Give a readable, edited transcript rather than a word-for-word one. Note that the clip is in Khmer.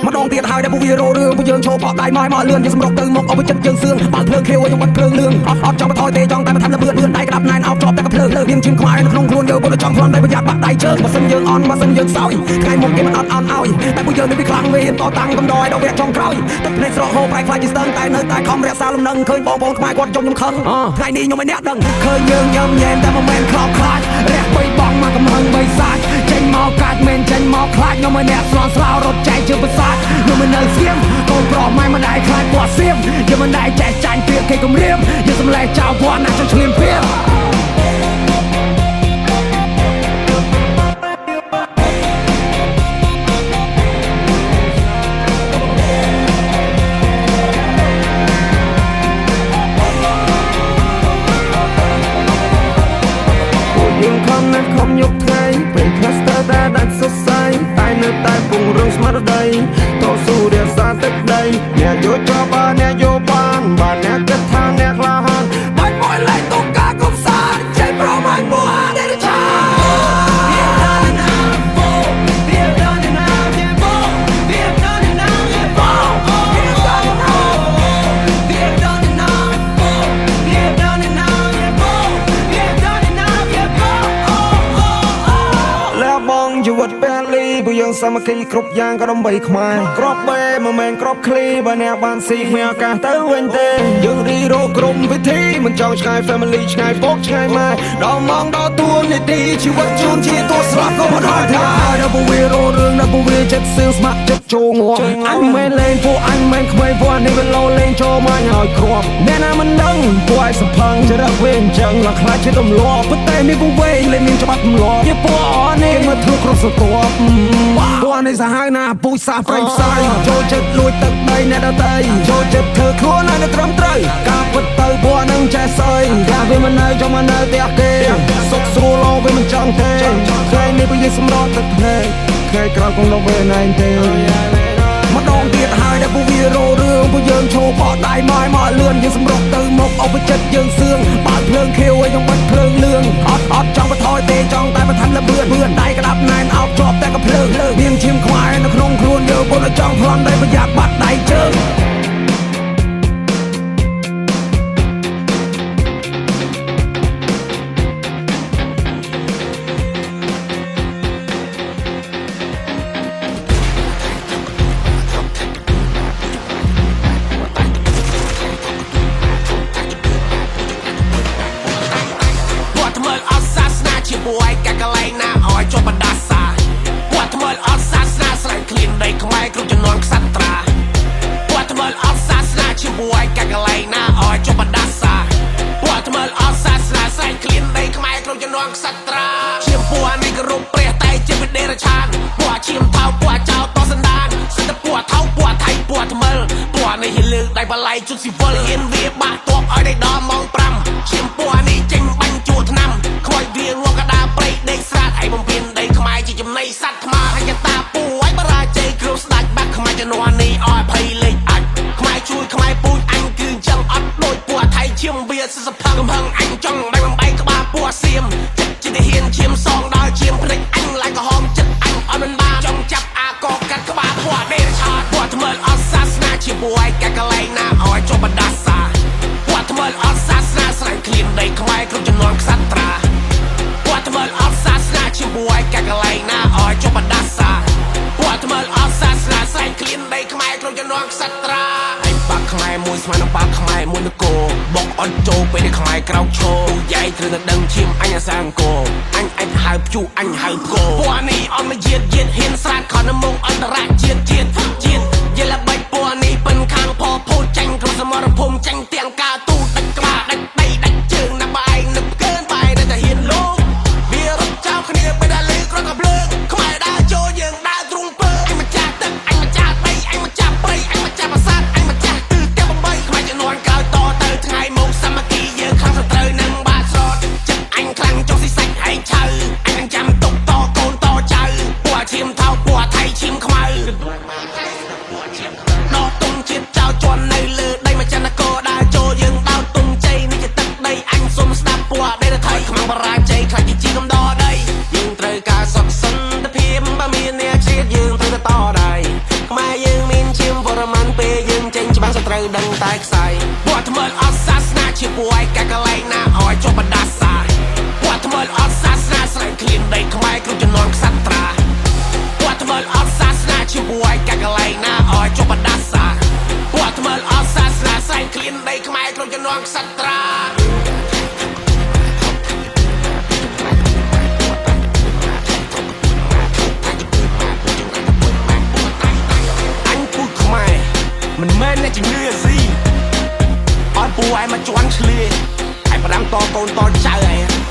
ម្ដងទៀតហើយដែលពួកវារោរឿងពួកយើងឈោផកដៃមកមកលឿនយើងសម្រុកទៅមុខអស់ចិត្តយើងសឿងបើកភ្លើងខៀវឲ្យយើងបាត់ភ្លើងលឿងអត់អត់ចង់បន្ថយទេចង់តែបន្ថែមលឿនលឿនដៃក្តាប់ណែនអោបជាប់តែកភ្លើងលើមានឈាមខ្មែរនៅក្នុងខ្លួនយើងពុតចង់ប្លន់ដៃប្រយ័ត្នបាក់ដៃជើងបើសិនយើងអន់បើសិនយើងសោយថ្ងៃមុខគេមិនអត់អន់ឲ្យតែពួកយើងនេះវាខ្លាំងវាហ៊ានតតាំងកំដរឲ្យដល់វគ្គចុងក្រោយទឹកភ្នែកស្រកហូរប្រែខ្លាចជាស្ទឹងតែនៅតែខំរក្សាលំនឹងឃើញបងប្អូនខ្មែរគាត់យំខ្ញុំខឹងថ្ងៃនេះខ្ញុំឲ្យអ្នកដឹងឃើញយើងញ៉ាំញ៉ែមតែមិនមែនខ្លោបខ្លាចរះបីបងមកកំហឹងបីសាច់ចេញមកកាច់មិនចេញមកខ្លាចខ្ញុំឲ្យអ្នកស្លន់ស្លោរត់ចែកជើងប្រសាទខ្ញុំមិននៅស្ងៀមកូនប្រុសម៉ែមិនដែរខ្លាចពណ៌សៀមយើងមិនដែរចេះចាញ់ពាក្យគេគំរាមយើងសម្លេះចោលពណ៌ណាស់ចង់ឆ្លៀនពៀន យើងខំណាស់ខំយកថ្ងៃពេលខ្លះស្ទើរតែដាច់សរសៃតែនៅតែពង្រឹងស្មារតីតស៊ូរក្សាទឹកដីអ្នកយកចោលបើអ្នកយកបានបើអ្នកគិតថាអ្នកក្លាហាន បាច់មួយលេងទុកការកំសាន្តចេញប្រមាញ់ពួកអាដេរឆា លះបង់ជីវិតពលីពួកយើងសាមគ្គីគ្រប់យ៉ាងក៏ដើម្បីខ្មែរក្របបេមិនមែនក្របឃ្លីបើអ្នកបានស៊ីគ្មានឱកាសទៅវិញទេយើងរីរកក្រុមវិធីមិនចង់ឆ្ងាយ family ឆ្ងាយពុកឆ្ងាយម៉ែដល់ម៉ោងដល់តួនាទីជីវិតជូនជាតួស្លាប់ក៏មិនអត់ថា ដល់ពួកវារោរឿងដល់ពួកវាចិត្តសឿងស្ម័គ្រចិត្តចូលងាប់អញមិនលេងពួកអញមិនក្មេងពួកនេះវាលោលេងចូលមកឲ្យគ្រាប់អ្នកណាមិនដឹងពួកឯងសំផឹងចរិតវាអញ្ចឹងឡើងខ្លាចជាទម្លាប់ប៉ុន្តែនេះពួកវែងលេងមានច្បាប់ទម្លាប់ជាពួកអនេះមកធ្វើគ្រប់ស្រទាប់ពួកនេះសាហាវណាស់ពូជសាសប្រៃផ្សាយចូលចិត្តលួចទឹកដីអ្នកដទៃចូលចិត្តធ្វើខ្លួនឲ្យនៅត្រឹមត្រូវការពិតទៅពួកនឹងចេះស្អីតែវាមិននៅចង់មកនៅផ្ទះគេសុខស្រួលលោវាមិនចង់ទេថ្ងៃនេះពួកយើងសម្រក់ទឹកភ្នែកថ្ងៃក្រោយកុំលងវាណែនទេ ម្ដងទៀតហើយដែលពួកវារោរឿងពួកយើងឈោបកដៃមកមកលឿនយើងសម្រុកទៅមុខអបចិត្តយើងសឿងបើកភ្លើងខៀវឲ្យយើងបាត់ភ្លើងលឿងអត់អត់ចង់បន្ថយទេចង់តែបន្ថែមលឿនលឿនដៃក្តាប់ណែនអោបជាប់តែកភ្លើងមានឈាមខ្មែរនៅក្នុងខ្លួនយើងពុតចង់ប្លន់ដៃប្រយ័ត្នបាត់ដៃជើង គាត់ថ្មិលអត់សាសនាជាមួយកាកលែងណាឲ្យចុះបដាសាគាត់ថ្មិលអត់សាសនាស្រែកឃ្លានដីខ្មែរគ្រប់ចំនួនក្សត្រាគាត់ថ្មិលអត់សាសនាជាមួយកាកលែងណាឲ្យចុះបដាសាគាត់ថ្មិលអត់សាសនាស្រែកឃ្លានដីខ្មែរគ្រប់ចំនួនក្សត្រាឈាមពួកនេះគោរពព្រះតែជាវិដេរឆានពួកឈាមថោពួកចោលតសណ្ដានសិទ្ធិពួកថោពួកថៃពួកថ្មិលពួកនេះហ៊ានលើកដៃបល័យជុតស៊ីវិលហ៊ានវាបាក់តបឲ្យដៃដល់ម៉ោង5ឈាមពួកនេះចេញបាញ់ជួឆ្នាំខ្មោចវាងកដាព្រៃដេកស្រាតឯបំពេញដីខ្មែរជាចំណៃសัตว์ថ្មហើយកតាពូឲ្យបរាជ័យគ្រូស្ដាច់បាក់ខ្មែរជំនាន់នេះឲ្យភ័យលេខអាចខ្មែរជួយខ្មែរពូជអញគឺអញ្ចឹងអត់ដូចពួកថៃឈាមវាសិសផឹងកំហឹងអញចង់ដៃបំបែកក្បាលពួកសៀមចិត្តជាទាហានឈាមសងដល់ឈាមភ្លេចអញឡើងក្រហមចិត្តអញអត់មិនបានចង់ចាប់អាកកាត់ក្បាលពួកដេរឆាតពួកថ្មិលអត់សាសនាជាមួយកាកលែងណាឲ្យចុះបដាសាពួកថ្មិលអត់សាសនាស្រែកឃ្លានដីខ្មែរគ្រប់ចំនួនក្សត្រាពួកថ្មិលអត់សាសនាជាមួយកាកលែងណាឲ្យចុះបដាសាពួកថ្មិលអត់សាសនាស្រែកឃ្លានដីខ្មែរគ្រប់ចំនួនក្សត្រាឯបាក់ខ្មែរមួយស្មើនឹងបាក់ខ្មែរមួយនគរបុកអត់ចូលពេលនេះខ្មែរក្រោកឈរយាយត្រូវតែដឹងឈាមអញអាសាអង្គរអញអាចហៅព្យុះអញហៅគោពួកនេះអត់មកយាតយាតហ៊ានស្រាតខនមុខអន្តរជាតិជាតិជាតិយល់ល្បិចពួកនេះប៉ិនខាងផផូចាញ់ក្នុងសមរភូមិចាញ់ទាំងការទូដាច់ក្បាលដាច់ដៃដាច់ជើងណាបែងនឹកកើនបែរតែហ៊ានលោកវារត់ចោលគ្នាពេលដែលលឺក្រកភ្លើងខ្មែរដើរចូលយើងដើរទ្រុងពើអញម្ចាស់ទឹកអញម្ចាស់ដីអញម្ចាស់ព្រៃអញម្ចាស់ប្រាសាទអញម្ចាស់ទិសទាំង8ខ្មែរជំនាន់ក្រោយតទៅថ្ងៃមកសាមគ្គីយើងខ្លាំងសត្រូវនឹងបាស្រត់ចិត្តអញខ្លាំងចុះស៊ីសាច់ឯងឆៅអញនឹងចាំទុកតកូនតចៅពួកឈាមថោពួកថៃឈាមខ្មៅដកទងជាតិចោលជន់នៅលើដីម្ចាស់នគរដើរចូលយើងដោតទងជ័យនេះ យវត្តមើលអត់សាសនាជាពួយកាកលែងណាអោយចុះបណ្ដាសាវត្តមើលអត់សាសនាស្លាញ់ឃ្លានដីខ្មែរគ្រប់ជំនាន់ក្សត្រាវត្តមើលអត់សាសនាជាពួយកាកលែងណាអោយចុះបណ្ដាសាវត្តមើលអត់សាសនាស្លាញ់ឃ្លានដីខ្មែរគ្រប់ជំនាន់ក្សត្រាអញពូជខ្មែរមិនមែនអ្នកជំងឺអាស៊ីអត់ពូឯងមកជន់ឆ្លៀឯងផ្ដាំតកូនតចៅឯង